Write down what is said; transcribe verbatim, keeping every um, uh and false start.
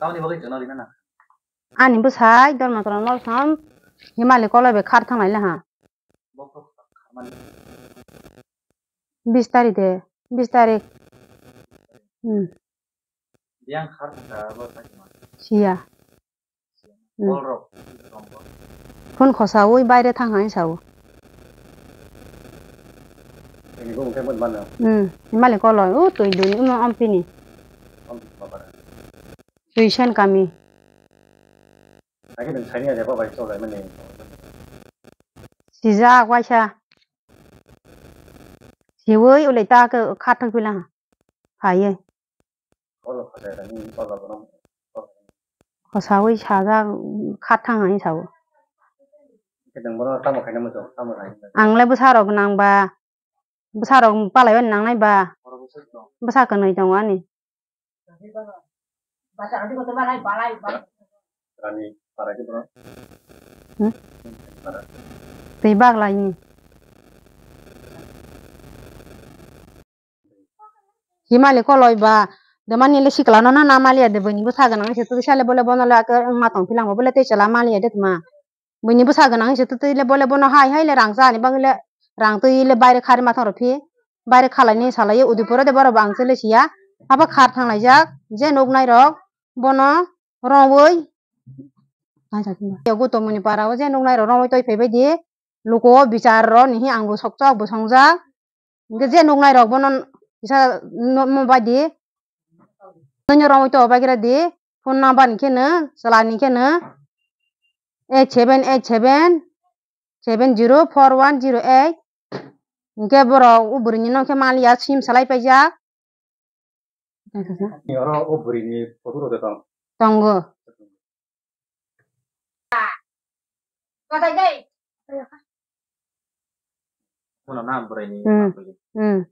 Tamoni bagwi chwngno rina nang? Ani bwsai Dharmatola Molsom Himali koloi bai khar thang lai laha. Bok bok kharmani. Bis tarik de, bis tarik. Hmm. Biyang khar thangkha bo sakima. Siya. Hmm. Kolrok. Phone khosawi baire thang hai sao. Ini bo mungkin mana? Hmm. Himali koloi, o twi duni, uno ampini. Ampini babara. Tuition kami. Lagi nung sani ada apa baik soalnya mana? Sijak waisa. Siwi ulai ta ke khathang pila. Haye. Kolo khathang ni kolo bono. Khosawi sajak khathang hai sao. Kedeng bono tamo khaina muchung, tamo khaina. Ang le bwsarok nang ba. Bwsarok palaiwi nangnai ba. Bwsa kwnwi tongo ani. Hmm? Twi baglaini. Himali koloi ba, de mani le sikla no na, na maliya de, bini bwsa gwnang se twi sale bole bono le ake wngma tong philang bo bole tei chwla maliya de tma. Buini bwsa gwnang se twi le bole bono hai hai le rang cha ni bagwi le rang twi le baire khari ma thang rw phi. Baire khalai ni salai Udaipur de borok bo ang chele siya. Abo khar thang laijak je nuk nai rok bono rongwi. Yogo tongmani para o je nuk nai rok rongwi toi phai bai di. Luko bichar ro ni hi ang bo sok chok bo song jak. Hingke je nuk nai rok bono kisa no mo bai di. Nono rongwi to bai kira di. Phone number ni khe no, chwla ni khe no. Eight seven eight seven, seven zero four one zero eight. Hingke borok o bwrwi ni no khe maliya sim salai paijak. Ni oro o bwrwi ni photo rok de tong? Tongo. Bono na bwrwi ni Hmm. Hmm.